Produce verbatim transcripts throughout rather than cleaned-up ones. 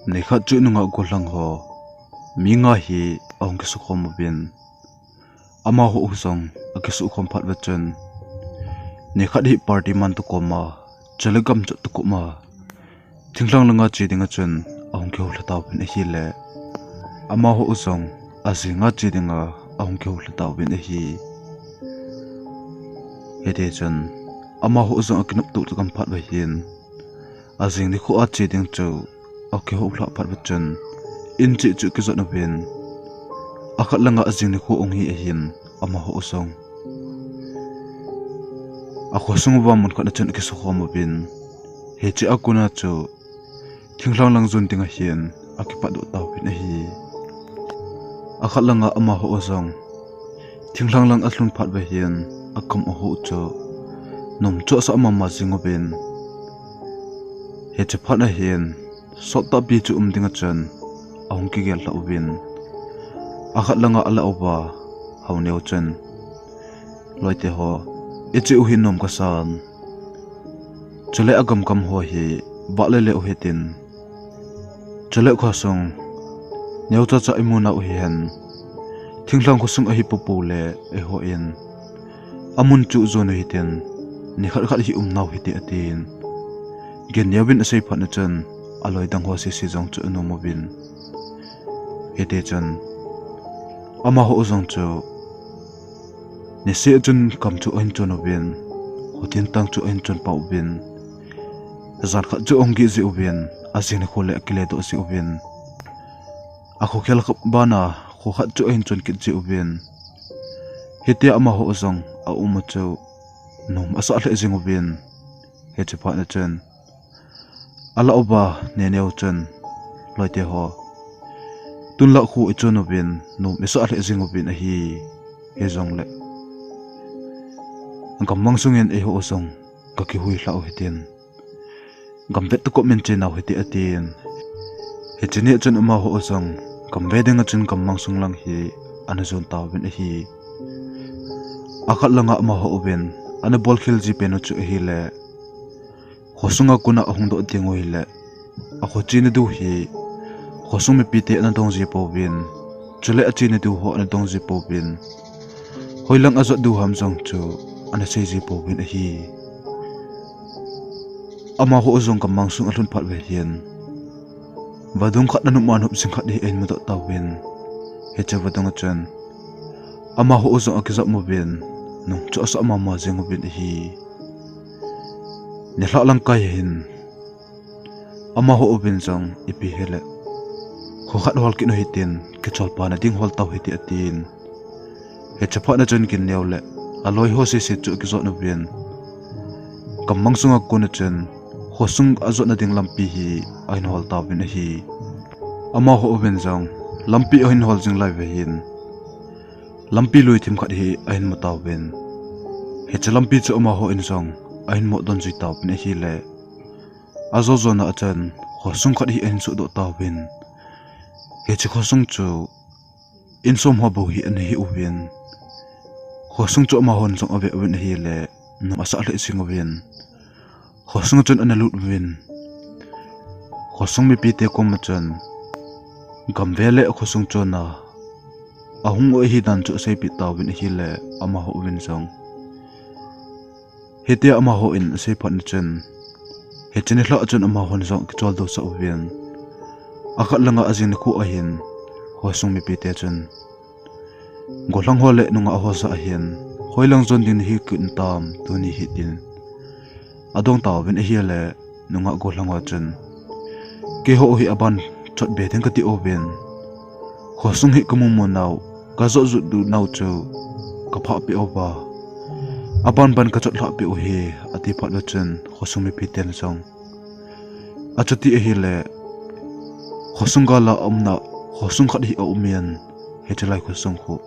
Nikhat chu nungah gollhang ho mi nga hi ahung kisukhom uvin, amaho jong akisukhom phat uva chun, nikhat hi party man toh koma, chule gamchot toh koma, thinglhang langa che dinga chun ahung kihoulha tauvin ahile, amaho jong ajinga che dinga ahung kihoulha tauvin ahi. Hiti chun amaho jong akinop toh toh gam phat uva hin, ajing nikho a che ding chu akihoulha phat uva chun, in cheh chu akijot uvin, akhat langa ajing nikho ong hi ahin, amaho jong akhosung uva mun khat a chun akisukhom uvin, hiche a kona chu thinglhang lang jon dinga hin akipatdoh tauvin ahi. Akhat langa amaho jong thinglhang lang alhun phat uva hin, agam aho chu nom chu asah mama jing uvin, hiche phat a hin sot tahpi chu um dinga chun ahung kigel lhah uvin, akhat langa alah uva, Haoneo chun, Loite ho, iche u hi nom kasan, chule agam gam ho hi vahle le u hitin, chule khosung neocha cha imu nau hihen, thinglhang khosung ahi popo le eihon amun chu jon u hitin, nikhat khat hi um nau hite, atin, Ginneovin asei phat na chun aloi dang ho sese jong chu anom uvin, hiti chun amaho jong chu niseh chun kam chu ahin chon uvin, khothin tang chu ahin chon pah uvin, jan khat chu ahung gih jeh uvin, ajing nikho le akiledoh jeh uvin, akhokhel khat bana kho khat chu ahin chon kit jeh uvin, hitia amaho jong aum u chu nom asah lheh jing uvin, hiche phat na chun alah uva Neneo chun, Loite ho, tunlah kho ichon uvin nom isah lheh jing uvin ahi, hijongle gammang sungin eiho jong kakihui lhah u hitin, gam vet toh koma che nau hite, atin, hiche nia chun amaho jong gam ve dinga chun gammang sung lang hi ana jon tauvin ahi. Akhat langa amaho uvin ana bolkhel ji pen u chu ahile, khosunga kona ahung doh ding u hile, akho chena diu hi khosung mipite ana dong ji pouvin, chule achena diu ho ana dong ji pouvin, hoilang ajot diu ham jong chu ana sei ji pouvin ahi. Amaho jong gammang sung alhun phat uva hin, vadung khat nanop ma nop jing khat hi ahin mudoh tauvin, hiche vadung a chun amaho jong akijam uvin, nom chu asah mama jing uvin ahi. Nilhah lang kai hin amaho uvin jong, Ipi hile, kho khat hol kit u hitin, kicholpana ding hol tau hite, atin, hiche phat na chun Ginneo le aloi ho sese chu akijot uvin, gammang sunga kona chun khosung ajotna ding lampi hi ahin hol tauvin ahi. Amaho uvin jong lampi ahin hol jing lai uva hin, lampi lui thim khat hi ahin mu tauvin, hiche lampi chu amahon jong ahin mo don jui tauvin ahile, ajo jona a chun khosung khat hi ahin sohdoh tauvin, hiche khosung chu in som ho bou hi ana hi uvin, khosung chu amahon jong ave uvin ahile, nom asah lheh jing uvin, khosung a chun ana lut uvin, khosung mipite koma chun gam ve le khosung chonna ahung u ahi dan chu aseipeh tauvin ahile, amaho uvin jong, hitia amahon asei phat na chun, hiche nilhah a chun amahon jong akicholdo sah uvin, akhat langa ajing nikho ahin khosung mipite chun, Gollhang ho le nungah ho jah ahin, hoilang jon ding nahi kit tam tuni hi, tin adong tauvin ahile, nungah gollhang ho chun, Keiho hi aban chot be ding kati uvin, khosung hi kamu mu nau, kajot jut diu nau chu kaphah peh uva, aban ban kachot lhah peh u ahi, ati phat u chun khosung mipiten jong, Achuti ahile, khosung gal a umna khosung khat hi aumin, hiche lai khosung khu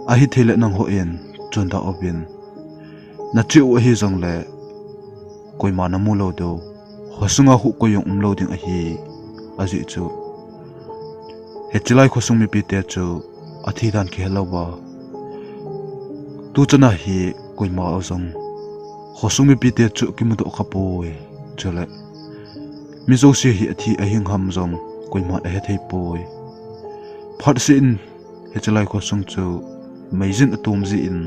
ahithei le nanghon chonda uvin, nache u ahi jongle koima namu lou diu, khosunga khu koi jong umlou ding ahi, ajeh chu hiche lai khosung mipite chu athi dan kihe louva, tuchana hi koima jong khosung mipite chu kimudoh khapoi, chule Mi jouse hi athi ahing ham jong koiman ahethei poi. Phat seh in, hiche lai khosung chu meijin atom jin,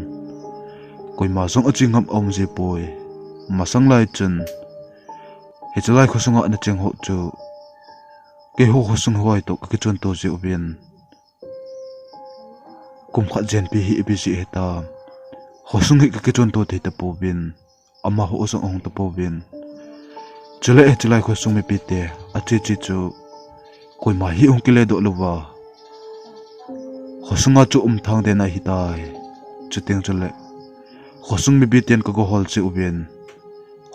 koima jong ache ngam aum ji poi. Masang lai chun, hiche lai khosunga ana cheng ho chu, keiho khosung hoi toh kakichonto jiuvin, kum khat jenpi hi ipi jeh hitam, khosung hi kakichonto thei tapouvin, amaho jong ahung tapouvin. Chule hiche lai khosung mipite ache che chu, koima hi hung kiledoh louva, khosunga chu umthang den ahitai. Chuteng chule, khosung mipiten kaga hol che uvin,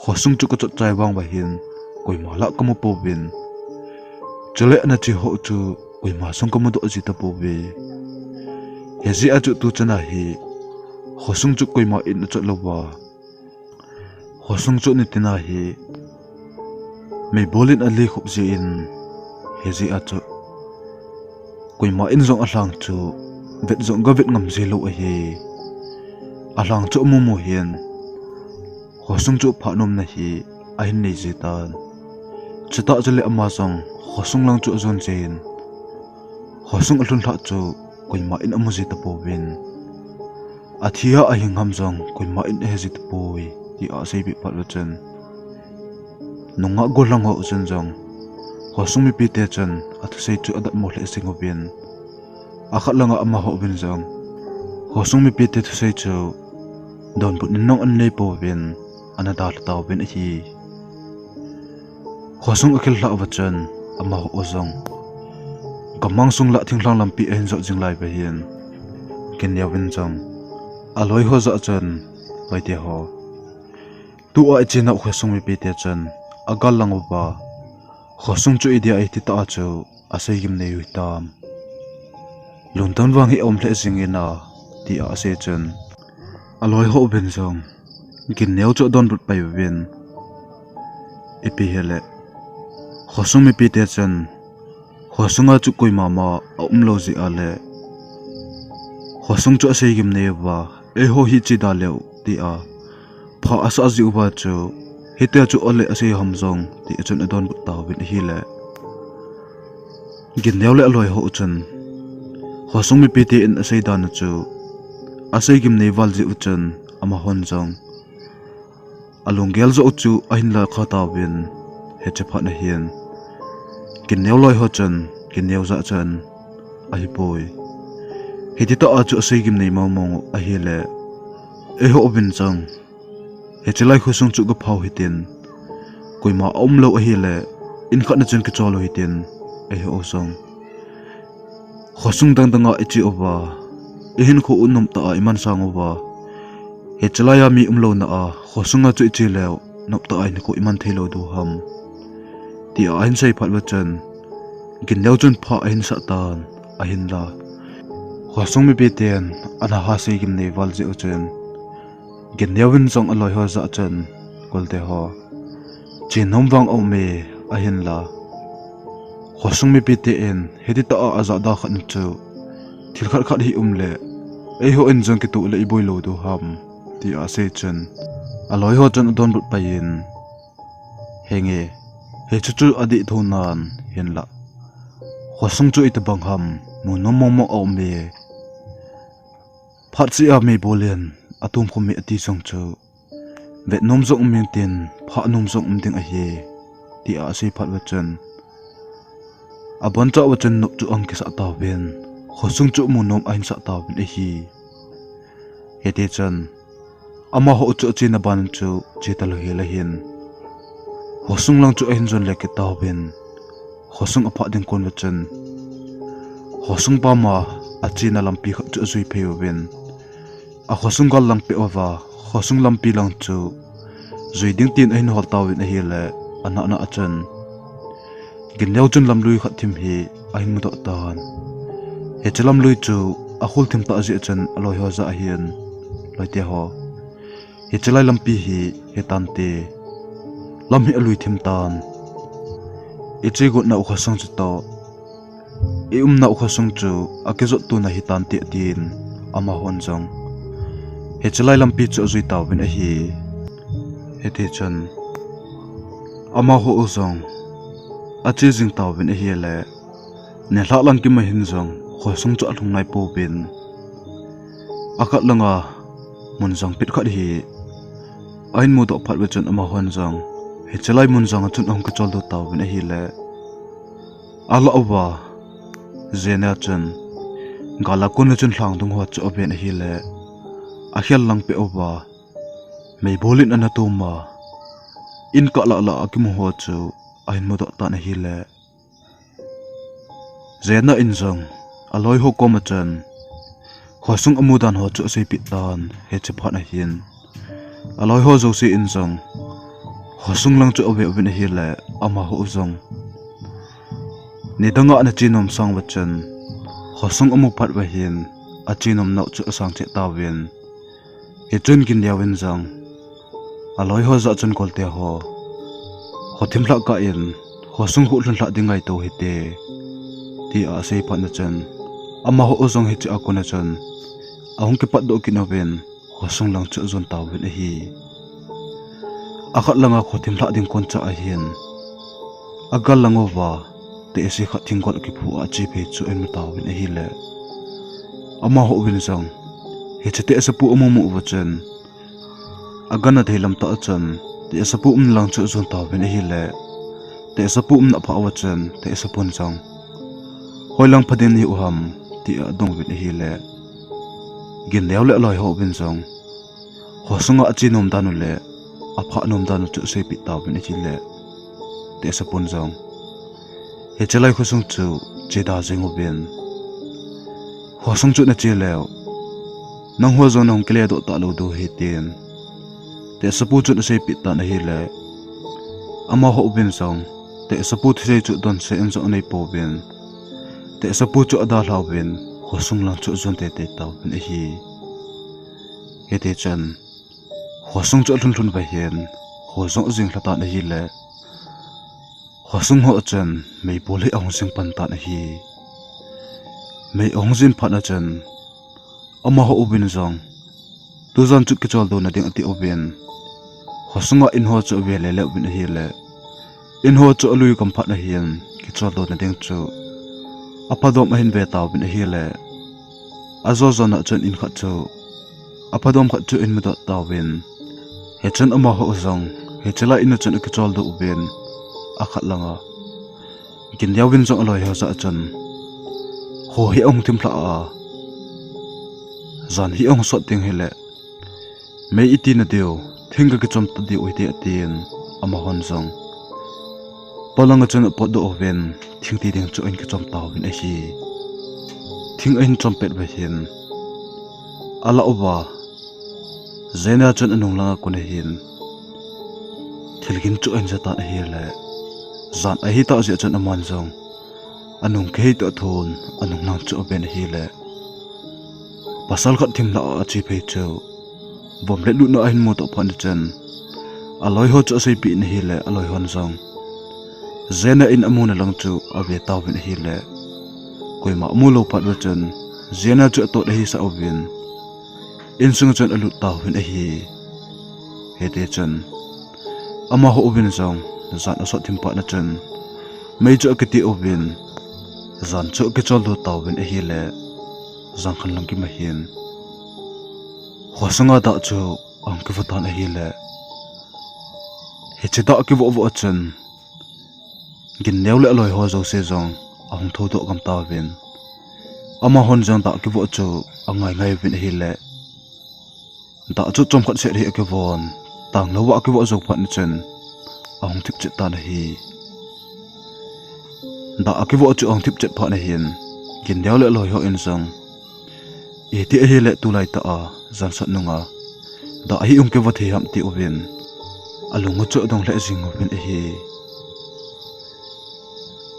khosung chu kachot chai vang uva hin, koima lah kamu pouvin. Chule ana che ho chu, koima jong kamudoh ji tapouve. Hijeh a chu tuchan a hi, khosung chu koima in achot louva, khosung chu nitin a hi, meibol in alekhup jin, hijeh a chu, koima in jong alhang chu vet jong gavet ngam ji lou ahi. Alhang chu amumu hin, khosung chu phatnomna hi ahin nei ji tan. Chutah chule ama jong khosung lang chu ajon jin, khosung alhun lhah chu koima in amu ji tapouvin, athi a ahing ham jong koima in ahe ji tapoi, tia aseipeh phat uva chun, nungah gollhang ho chun jong, khosung mipite chun athusei chu adatmo lheh jeng uvin, akhat langa amaho uvin jong, khosung mipite thusei chu donbut in jong anei pouvin, ana dalha tauvin ahi. Khosung akhel lhah uva chun, amaho u jong, gamang sung lah thinglhang lampi ahin jot jing lai uva hin, Ginneo vin jong, aloiho jah chun, Loite ho, tua ichenau khosung mipite chun agal lang uva, khosung chu idia ititah a chu asei gimnei u hitam, lungdon vang hi aum lheh jing in a, tia asei chun, aloiho uvin jong, Ginneo chu adonbut pai uvin, ipi hile, khosung mipite chun, khosunga chu koima ma aumlou jeh a le, khosung chu asei gimnei uva, eiho hi che da leu, tia pha asah ji uva chu, hitia chu ale asei ham jong, tia chun adonbut tauvin ahile, Ginneo le aloiho u chun, khosung mipite in asei dan u chu asei gimnei val jeh u chun, amahon jong alunggel joh u chu ahin lakha tauvin, hiche phat na hin, Ginneo loiho chun, Ginneo jah chun, ahipoi, hititah a chu asei gimnei mong mong u ahile, eiho uvin jong, hiche lai khosung chu gaphau hitin, koima aumlou ahile, in khat na chun kichol u hitin, eiho u jong, khosung dang dang a iche uva, ihinkho u nomtah a imansang uva, hiche lai a mi umlouna a khosunga chu iche leu, nomtah a hinkho iman theilou diu ham, tia ahin sei phat uva chun, Ginneo chun pha ahin sah tan, ahinla, khosung mipiten ana ha sei gimnei val jeh u chun, Ginneo vin jong aloiho jah chun, Kolte ho, che nom vang aume, ahinla, khosung mipite in hititah a ajahda khat na chu, thil khat khat hi um le, eiho in jong kitoh le iboilou diu ham, tia asei chun, aloiho chun adonbut pai in, Henge, hiche chu adih thou nan, hinla, khosung chu itobang ham, mu nom mong mong aume, phat seh a meibol in atom khum e ati jong chu, vet nom jong um intin, phah nom jong um ding ahi, tia asei phat uva chun, abonchauva chun nop chu ahung kisah tauvin, khosung chu mu nom ahin sah tauvin ahi. Hitichun, amaho chu achena ban chu che talou hel ahin, khosung lang chu ahin jon le kit tauvin, khosung aphah ding kon uva chun, khosung pama achena lampi khat chu ajui phei uvin, akhosung gal lang peh uva, khosung lampi lang chu jui ding tin ahin hol tauvin ahile, anahna a chun, Ginneo chun lamlui khat thim hi ahin mudoh tan. Hiche lamlui chu akhul thim tah jeh chun aloiho jah ahin, Loite ho, hiche lai lampi hi hitante, lam hi alui thim tan, iche gotnau khosung chutoh iumnau khosung chu akijot tona hitante, tin, amahon jong hiche lai lampi chu ajui tauvin ahi. Hitichun, amaho u jong ache jing tauvin ahile, nilhah lang kima hin jong khosung chu alhung nai pouvin, akhat langa mun jangpet khat hi ahin mudoh phat uva chun amahon jong hiche lai mun janga chun ahung kicholdo tauvin ahile, alah uva, jena chun gal a kona chun lhangdung ho chu aven ahile, akhel lang peh uva, meibol in ana tum a, in kah lah lah a akimu ho chu ahin mudoh tan ahile, jena in jong aloi ho koma chun khosung amu dan ho chu aseipeh tan, hiche phat ahin aloi ho jouse in jong khosung lang chu ave uvin ahile, amaho jong nidanga ana che nom sang uva chun khosung amu phat uva hin ache nom nau chu asang cheh tauvin, hichun Ginneuvin jong aloi ho jah chun, Kolte ho, khothim lhah kah in khosung khuh lhun lhah ding ngaito hite, tia asei phat na chun, amaho jong hiche a kona chun ahung kipatdoh kit uvin, khosung lang chu ajon tauvin ahi. Akhat langa khothim lhah ding koncha ahin, agal lang uva, tehse khat thinggol akiphu a ache phei chu ahin mu tauvin ahile, amaho uvin jong hiche tehsepu amu mu uva chun, agangthei lam tah a chun tehsepu umna lang chu ajon tauvin ahile, tehsepu umna aphah uva chun tehsepun jong, Hoilang pha ding nahiu ham, tia adong uvin ahile, Ginneu le aloi ho uvin jong khosunga ache nom dan u le aphah nom dan u chu aseipeh tauvin ahile, tehsepun jong, Hiche lai khosung chu cheda jeng uvin, khosung chu nache leu nangho jong nahung kiledoh talou diu ahi, tin tehsepu chun aseipeh tan ahile, amaho uvin jong tehsepu thusei chu donse in jong anei pouvin, tehsepu chu adalhauvin, khosung lang chu ajon teitei tauvin ahi. Hitichun khosung chu alhun lhun uva hin, kho jong ajing lha tan ahile, khosung ho a chun meibol hi ahung jing pan tan ahi. Mei ahung jin phat na chun, amaho uvin jong tujan chu kicholdo na ding ati uvin, khosunga in ho chu ave lele uvin ahile, in ho chu alui gam phat na hin kicholdo na ding chu aphadom ahin ve tauvin ahile, ajo jon a chun in khat chu aphadom khat chu ahin mudoh tauvin, hichun amaho jong hiche lai in a chun akicholdo uvin, akhat langa Ginneuvin jong aloi ho jah a chun, Kho hi ahung thim lhah a, jan hi ahung sot ding hile, mei iti na diu, thing kakichom ta diu hite, atin, amahon jong polang a chun apotdoh uvin, thing ti ding chu ahin kichom tauvin ahi. Thing ahin chom pet uva hin, alah uva, jena chun anung langa kona hin thilgin chu ahin ja tan ahile, jan ahitah jeh chun aman jong anung kihei toh athon, anung lang chu aven ahile, pasal khat thim lhah a ache phei chu vom le lutna ahin mudoh phat na chun, aloi ho chu aseipeh in ahile, aloi hon jong jena in amuna lang chu ave tauvin ahile, koima amu lou phat uva chun, jena chu atot ahisah uvin, insung a chun alut tauvin ahi. Hitichun, amaho uvin jong jan asot thim phat na chun, mei chu akiti uvin, jan chu akicholdo tauvin ahile, jan khat lang kima hin khosunga dah chu ahung kivo tan ahile, hiche dah kivoh voh a chun, Ginneu le aloi ho jouse jong ahung thoudoh gam tauvin, amahon jong dah kivoh chu angai ngai uvin ahile, dah chu chomkhat seh hi akivon, tanglou a akivoh jou phat na chun ahung thip chet tan ahi. Dah akivoh chu ahung thip chet phat na hin, Ginneu le aloi ho in jong, Iti ahile tulai tah a jan sot nunga dah hi hung kivo thei ham, ti uvin, alung u chu adong lheh jing uvin ahi.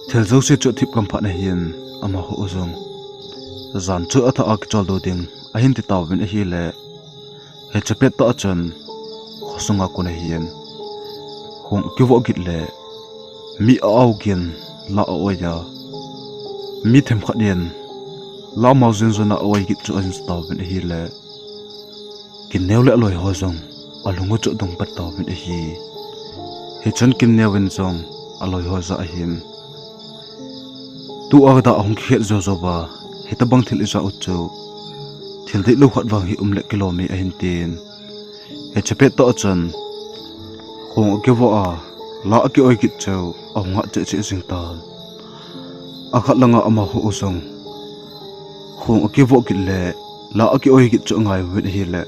Thil jouse chu athip gam phat na hin, amaho u jong jan chu athah a kicholdo ding ahin ti tauvin ahile, hiche pettah a chun khosunga kona hin hung kivoh git le mi a-ao gin la a-oi a, mi themkhat in la amao jin jona a-oi git chu ahin ja tauvin ahile, Ginneu le aloi ho jong alung u chu adong pat tauvin ahi. Hichun Ginneu in jong aloi ho jah a hin, Tua kadah ahung kikhet jou jouva, hitabang thil ijat u chu thil deilou khat vang hi umle kilom e ahin tin. Hiche pettah chun khong akivoh a, la akioi kit chu ahung hah cheh cheh jing tan. Akhat langa amaho u jong khong akivoh kit le la akioi kit chu angai uvin ahile,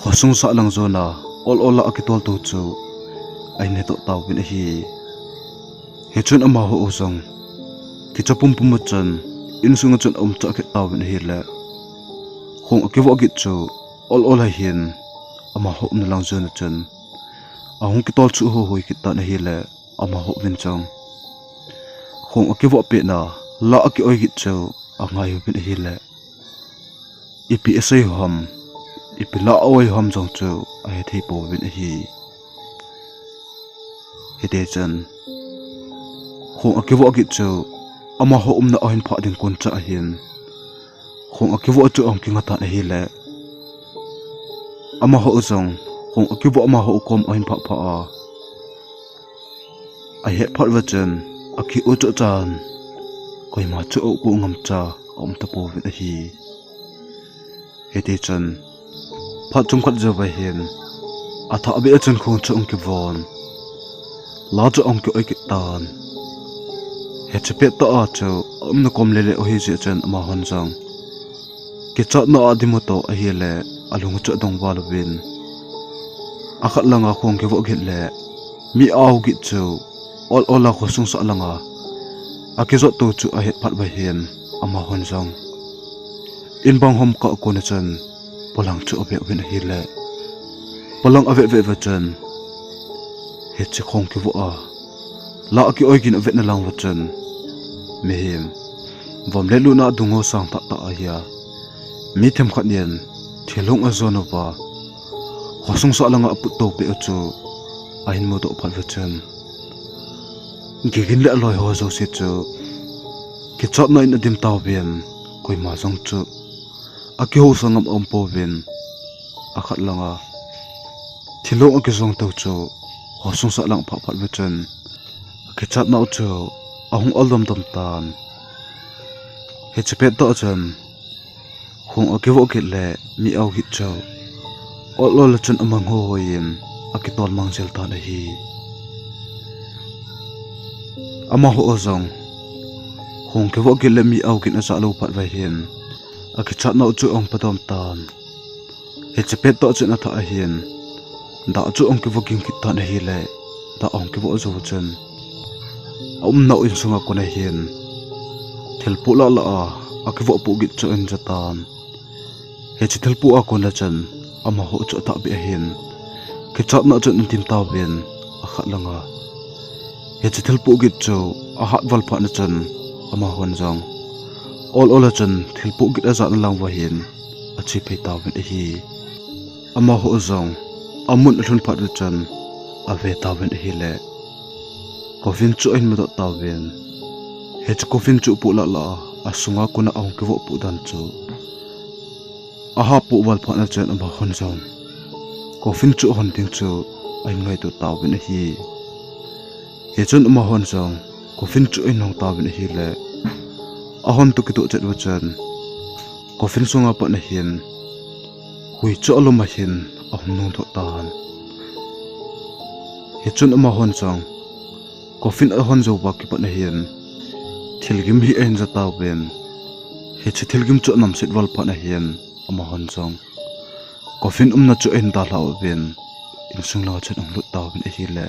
khosung sahlang jona ol ol a akitol to chu ahin hedoh tauvin ahi. Hichun amaho u jong kicha pumpum a chun insunga chun aum chah kit tauvin ahile, khong akivoh kit chu ol ol a hin amaho umna lang jona chun ahung kitol chu hohoi kit tan ahile, amaho uvin jong khong akivoh petna la akioi kit chu angai uvin ahile, ipi asei u ham, ipi la aoi u ham jong chu ahethei pouvin ahi. Hitichun khong akivoh kit chu amaho umna ahin phah ding kon chah ahin, khong akivoh chu ahung kinga tan ahile, amaho u jong khong akivoh amaho u kom ahin phah phah a, ahet phat uva chun akikhu choh chan koima chu akikhu ngamcha aum tapouvin ahi. Hitichun phat chomkhat jouva hin athahbeh a chun khong chu ahung kivon, la chu ahung kioi kit tan. Hiche pettah a chu aumna kom lele u ahijeh chun amahon jong kichatna a adimu to ahile, alung chu adong val uvin, akhat langa khong kivoh kit le mi ao kit chu ol ol a khosung sahlanga akijot to chu ahet phat uva hin, amahon jong in bang hom kah a kona chun polang chu ave uvin ahile, polang avet vet uva chun hiche khong kivoh a la akioi kit avetna lang uva chun, mihem vom le lutna adung u sangtah tah ahia, mi themkhat in thil hung ajon uva khosung sahlanga aput to peh u chu ahin mudoh phat uva chun, Gigin le aloi ho jouse chu kichatna in adim tauvin, koima jong chu akihousa ngam aum pouvin, akhat langa thil hung akijong to chu khosung sahlang aphah phat uva chun akichatnau chu ahung ol domdom tan. Hiche pettah chun khong akivoh kit le mi ao kit chu ol ol a chun amang hohoi in akitol mang jel tan ahi. Amaho u jong khong kivoh kit le mi ao kit ajah lou phat uva hin akichatnau chu ahung padom tan. Hiche pettah chun athah ahin dah chu ahung kivoh ging kit tan ahile, dah ahung kivoh jou chun aumnau insunga kona hin thilpoh lah lah a akivoh poh kit chu ahin ja tan. Hiche thilpoh a kona chun amaho chu athahbeh ahin kichatna chun adim tauvin, akhat langa hiche thilpoh kit chu ahat val phatna chun amahon jong ol ol a chun thilpoh kit ajahna lang uva hin ache phei tauvin ahi. Amaho jong amun alhun phat uva chun ave tauvin ahile, coffin chu ahin mudoh tauvin, hiche coffin chu poh lah lah a asunga kona ahung kivoh poh dan chu aha poh val phatna chun amahon jong coffin chu ahon ding chu ahin ngaito tauvin ahi. Hichun amahon jong coffin chu ahin hong tauvin ahile, ahon toh kitoh chet uva chun coffin sunga pat ahin hui chu alum ahin ahung nungdoh tan. Hichun amahon jong coffin ahon jouva kipat ahin thilgim hi ahin ja tauvin, hiche thilgim chu anamset val phat ahin amahon jong coffin umna chu ahin dalha uvin, insung langa chun ahung lut tauvin ahile,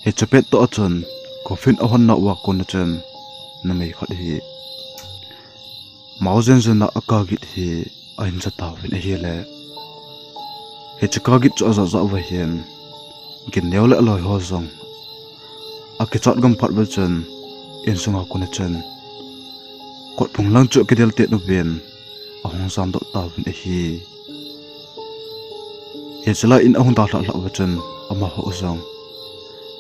hiche pettah a chun coffin ahon nauva kona chun numei khat hi mao jen jen a akagit hi ahin ja tauvin ahile, hiche kagit chu ajah jah uva hin ginneo le aloi ho jong akichat gam phat uva chun insunga kona chun kotphung lang chu akidel tet uvin ahung jamdoh tauvin ahi. Hiche lai in ahung dalhah lhah uva chun amaho jong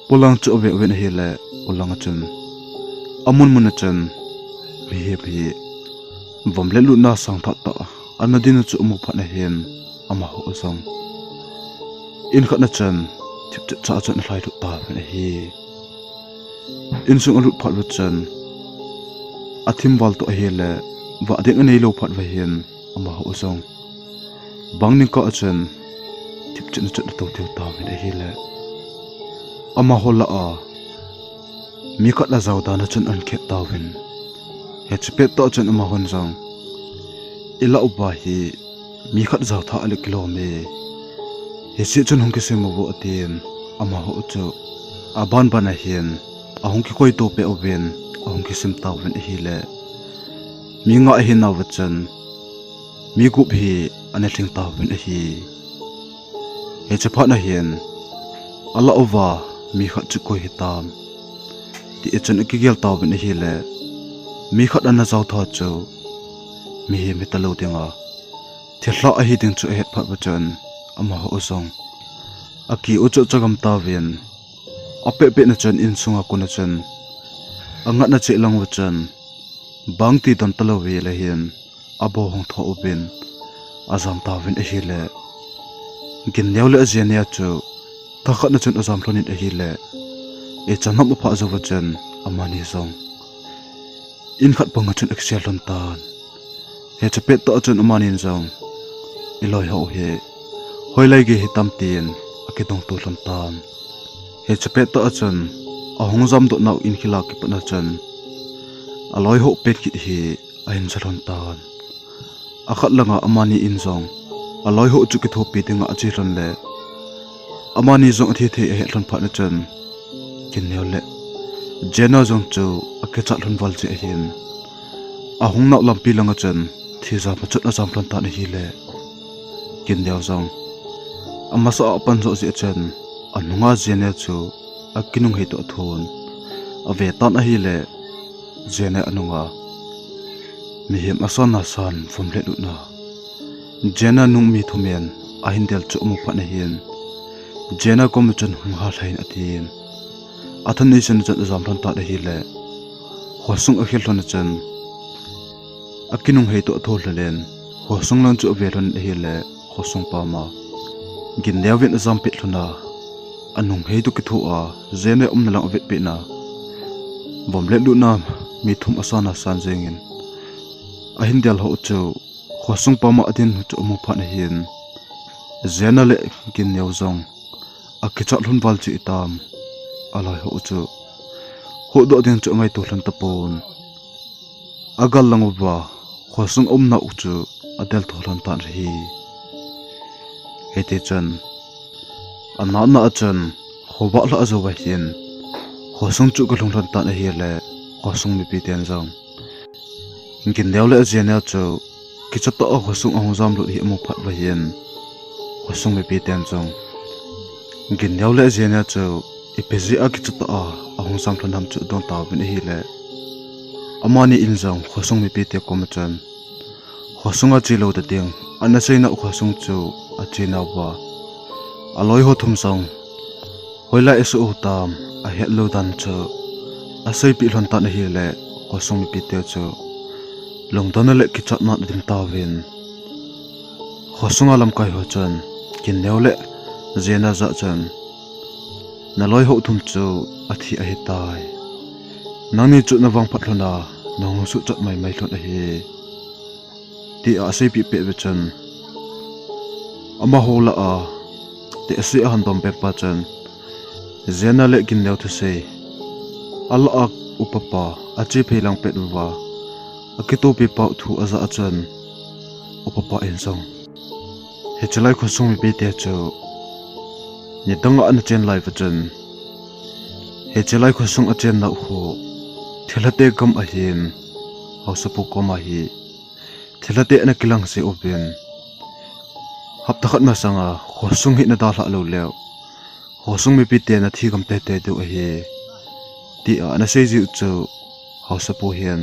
polang chu ave uvin ahile, polanga chun amun mun a chun mihem hi vom le lutna sangtah tah ana dinu chu amu phat ahin, amaho jong in khatna chun thipchet cha chun alhailut tauvin ahi. Insung alut phat uva chun athim val toh ahile, vah ding anei lou phat uva hin, amaho jong bang ningkah a chun thipchet na chun ato tiu tauvin ahile, amaho lah a mi khat ajao dan a chun ahin khet tauvin. Hiche pet tah chun amahon jong, ilah uva hi mi khat jao tha ale kilom e, hiche chun hung kisim uvo atin, amaho chu aban ban a hin ahung kikoito peh uvin, ahung kisim tauvin ahile, mi nga ahinauva chun mi gup hi ana lhing tauvin ahi. Hiche phat na hin, alah uva mi khat chu koi hitam, ti chun akigel tauvin ahile, mi khat ana jao tha chu mihem hita lou dinga, thilha ahi ding chu ahet phat uva chun, amaho jong akiu chu achagam tauvin, apeh peh na chun insunga kon a chun angatna cheh lang uva chun, bang ti don talou vele hin, abo hung tho uvin, ajam tauvin ahile, Ginneo le Jenea chu thakhat na chun ajam lhon in ahile, ichan ham aphah jou uva chun, amani jong in khat pang a chun akisel lhon tan. Hiche pet tah chun amani in jong, iloi ho hi hoilai gei hitam tin akidongto lhon tan. Hiche pet tah chun, ahung jamdoh nau in khel a kipat na chun, aloi ho pen kit hi ahin ja lhon tan. Akhat langa amani in jong, aloi ho chu kithopi dinga ache lhon le, amani jong athi thei ahet lhon phat na chun, Ginneo le Jenea jong chu akichat lhon val jeh ahin, ahung nau lampi langa chun thijam a chun ajam lhon tan ahile, Ginneo jong amasa a apan joh jeh chun, anunga Jenea chu akinunghei toh athon ave tan ahile, Jenea anunga mihem asan asan vom le lutna, Jenea nung mi thum in ahin del chu amu phat na hin, Jenea koma chun hung halhai in atin, athanei chan chun ajam lhon tan ahile, khosung akhel lhon a chun, akinunghei toh atho lhon in, khosung lang chu ave lhon in ahile, khosung pama Ginneo vin ajam pet lhon a, anunghei toh kitho a, Jenea umna lang avet pet na, vom le lutna mi thum asan asan jengin ahin del ho chu, khosung pama adin chu amu phat na hin, Jenea le Ginneo jong akichat lhon val jeh itam, aloi ho chu huhdoh ding chu angaito lhon tapon, agal lang uva khosung aumna u chu adel tho lhon tan ahi. Hiti chun, anatna a chun khovah lhah jou va hin, khosung chu agalhung lhon tan ahile, khosung mipi ten jong, Ginneo le Jenea chu kicha tah a khosung ahung jamlut hi amu phat uva hin, khosung mipi ten jong, Ginneo le Jenea chu ipi jeh a kicha tah a ahung jam lhon ham chu adong tauvin ahile, amani in jong khosung mipite koma chun, khosunga che lou ta ding, ana sei nau khosung chu ache nauva, aloi ho thum jong hoilai asuh u tam, ahet lou dan chu aseipeh lhon tan ahile, khosung mipite chu lungdonna le kichatnan adim tauvin, khosunga lamkai ho chun, Ginneo le Jenea jah chun, naloi ho thum chu athi ahitai. Nangni chu navangphat lhon a, nahung suhchat maimai lhon ahi, tia aseipeh pet uva chun, amaho lah a tehse ahin dom pet pa chun, Jenea le Ginneo thusei, alah a upapa ache phei lang pet uva, akitopi pau thu ajah a chun, upapa in jong, hiche lai khosung mipite chu nidang a ana chen lai uva chun, hiche lai khosung achen nau khu thilhate gam ahin, haosapu koma hi thilhate ana kilang jeh uvin, hapta khat masanga khosung hi nadalhah lou leu, khosung mipite nathi gam teitei diu ahi, tia ana sei jiu chu, haosapu hin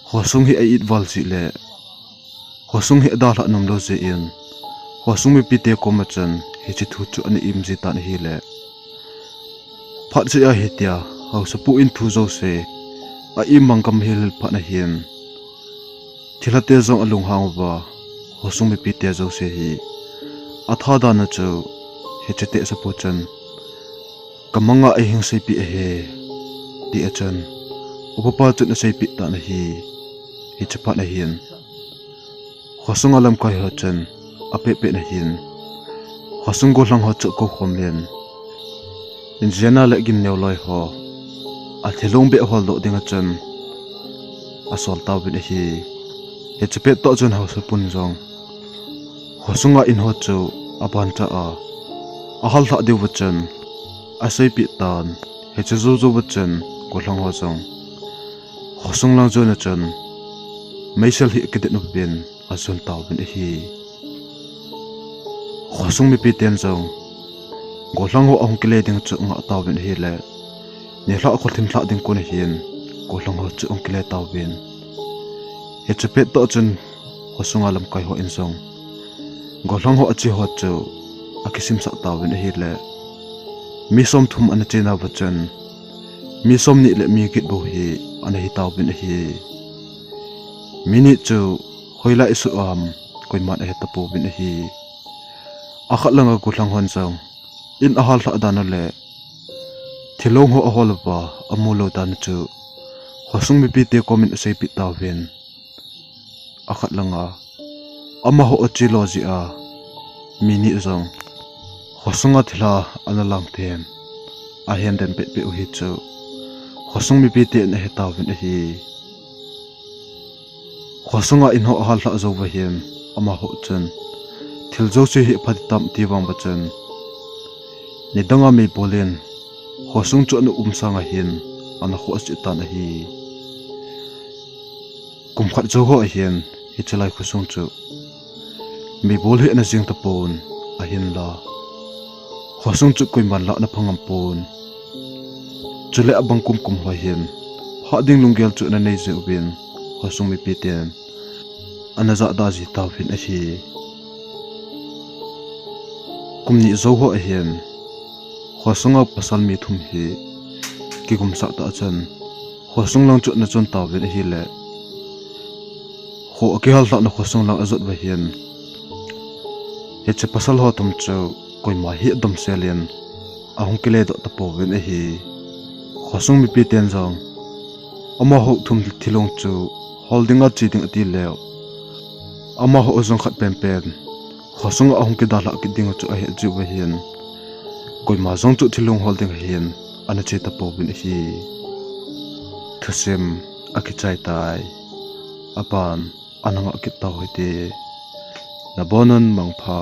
khosung hi a-it val jeh le khosung hi adalhah nomlou jeh in, khosung mipite koma chun hiche thu chu ana im ji tan ahile, phat cheh a hitia haosapu in thu jouse a-im mang gam hel phat na hin, thilhate jong alunghang uva, khosung mipite jouse hi atha dan a chu hiche tehsepu chun, kamanga eihung seipeh ahi, tia chun Upa pa chun aseipeh tan ahi. Hiche phat ahin, khosunga lamkai ho chun apeh peh nahin, khosung gollhang ho chu akou khom in, injena le gimneo loi ho athilong beh holdoh dinga chun asol tauvin ahi. Hiche pet toh chun haosapu jong khosunga in ho chu abancha a ahal lhah diuva chun aseipeh tan, hiche jou jouva chun gollhang ho jong khosung lang jona chun meisel hi akidet uvin ajon tauvin ahi. Khosung mipi ten jong gollhang ho ahung kile ding chu angah tauvin ahile, nilhah kho thim lhah ding kon ahin, gollhang ho chu ahung kile tauvin. Hiche pet toh chun khosunga lamkai ho in jong gollhang ho ache ho chu akisimsah tauvin ahile, mi somthum ana chenauva chun mi somni le mi get bou hi ana hitauvin ahi. Mi ni chu hoilai asuh ham koiman ahe tapouvin ahi. Akhat langa gollhang hon jong in ahal lhah dan u le thilong ho ahol uva amu lou dan u chu khosung mipite komin aseipeh tauvin, akhat langa amaho ache lo jeh a mi ni jong khosunga thilha ana lang then ahen den pehpeh u hi chu khosung mipiten ahe tauvin ahi. Khosunga in ho ahal lhah jouva hin amaho chun thil jouse hi apha ding tam ati vang uva chun, nidanga meibol in khosung chu ana um sanga hin ana khoh cheh tan ahi. Kum khat jou ho ahin, hiche lai khosung chu meibol hi ana jeng tapon, ahinla khosung chu koiman la ana phangam pon. Chule abang kum kum ho hin phah ding lunggel chu ana nei jeh uvin, khosung mipiten ana jahda ji tauvin ahi. Kum ni jou ho ahin, khosunga pasal mi thum hi kigumsah tah chun khosung lang chu ana chon tauvin ahile, kho akihal lhahna khosung lang ajot uva hin, hiche pasal ho thum chu koima hi adomsel in ahung kile doh tapouvin ahi. Khosung mipiten jong amaho thum thilong chu hol dinga che ding ati leu, amaho jong khat penpen khosunga ahung kidalhah kit ding chu ahet jeh uva hin, koima jong chu thilong hol dinga hin ana che tapouvin ahi. Thusim akichai tai. Aban ana ngah kit tau hite. Nabonun mangpha.